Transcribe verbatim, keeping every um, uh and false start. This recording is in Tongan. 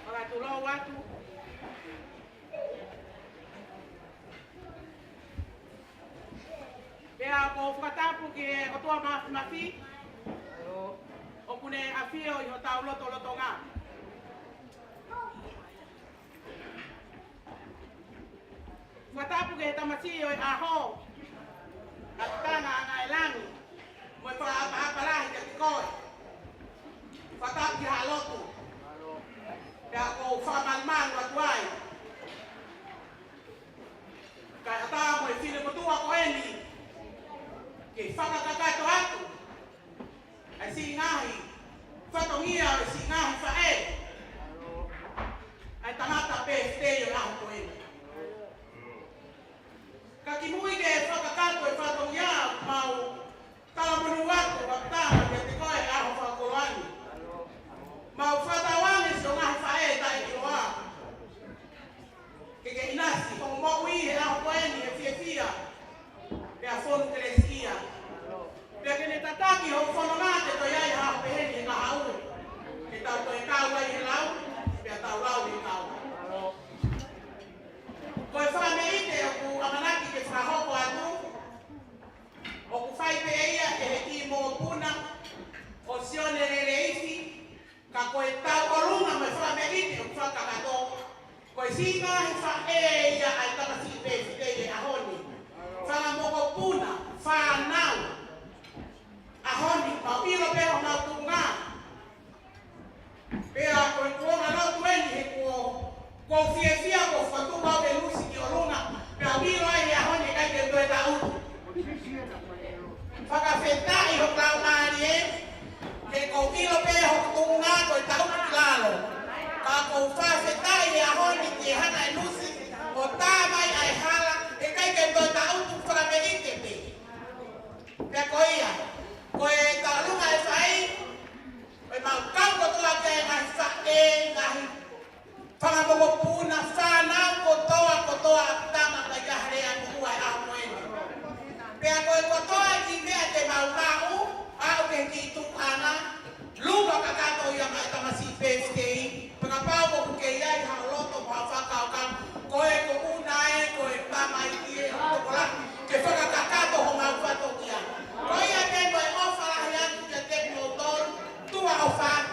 Fakatulou atu. Pea ʻoku ou fakatapu ki he ʻOtua Mafimafi, ʻoku ne ʻafio ʻi hotau lotolotonga. Fakatapu ki he tamasiʻi ʻo e ʻaho, ʻa Tanga Angaelangi, mo e fakaʻapaʻapa lahi kiate koe. Fakatapu ki ha lotu. Pea ʻoku ou fakamalumalu atu ai. Kae ʻatā mo e finemotuʻa ko eni ke fakakakato atu ʻa e siʻi ngaahi fatongia ʻo e siʻi ngaahi faʻē ʻa e tangata pēfitei ʻo e ʻaho ko eni. Ka kimuʻi ke fakakakato e fatongia, mau talamonū atu ʻa Tanga kiate koe he ʻaho fakakoloa ni. Mau fakatauange siʻo ngaahi faʻē taʻeʻiloa ke ke ʻinasi hoʻo moʻui he ʻaho ko eni he fiefia, pea fonu kelesiʻia. Pea ke ne tataki hoʻo fononga ke toe ʻi ai ha ʻaho pehē ni he kahaʻu, ke tau toe kau ai he lau, pea tau lau he kau. Ko e fakameʻite ʻoku ʻamanaki ke fakahoko atu, ʻoku fai pē ia ʻe he kiʻi mokopuna ʻo Sione Leleifi, ka ko e tauʻolunga mo e fakameʻite ʻoku fakakakato, ko e siʻi ngaahi faʻē ia ʻa e tamasiʻi pēfitei he ʻaho ni. Fanga mokopuna, fānau, ʻaho ni, mau ʻilo pē homau tuʻunga. Pea ko e kuonga lotu eni he kuo, kuo u fiefia, kuo u fakatupu au e lusi ki ʻolunga, pea u ʻilo ai he ʻaho ni ʻikai ke toe taʻutu. Fakafetaʻi hoku laumālie, he kuo u ʻilo pē hoku tuʻunga ko e taʻutu ki lalo. Ka ʻoku ou fakafetaʻi he ʻaho ni ke hanga e lusi ʻo tā mai ʻa e hala, ʻikai ke toe taʻutu, fakameʻite pē. Pea ko ia, ko e tauʻolunga e fai, ko e mau kau kotoa ki ai ngaahi faʻē, ngaahi fanga mokopuna, fānau kotoa, kotoa ʻa Tanga, ʻikai ha lea ʻe tuku ai ʻa e ʻaho ko eni. Pea ko e kotoa e kiʻi meʻa te mau maʻu, aʻu ki he kiʻi tuʻunga, luva kakato ia maʻa e tamasiʻi pēfitei, pea kapau ʻoku kei ʻi ai haʻo loto mo haʻo fakakaukau, ko e kuonga ē, ko e tamaiki ē, ʻo tokolahi, ke fakakakato homau fatongia. Ko ia pē mo e ʻofa lahi atu kiate kimoutolu, tuʻa ʻofa atu.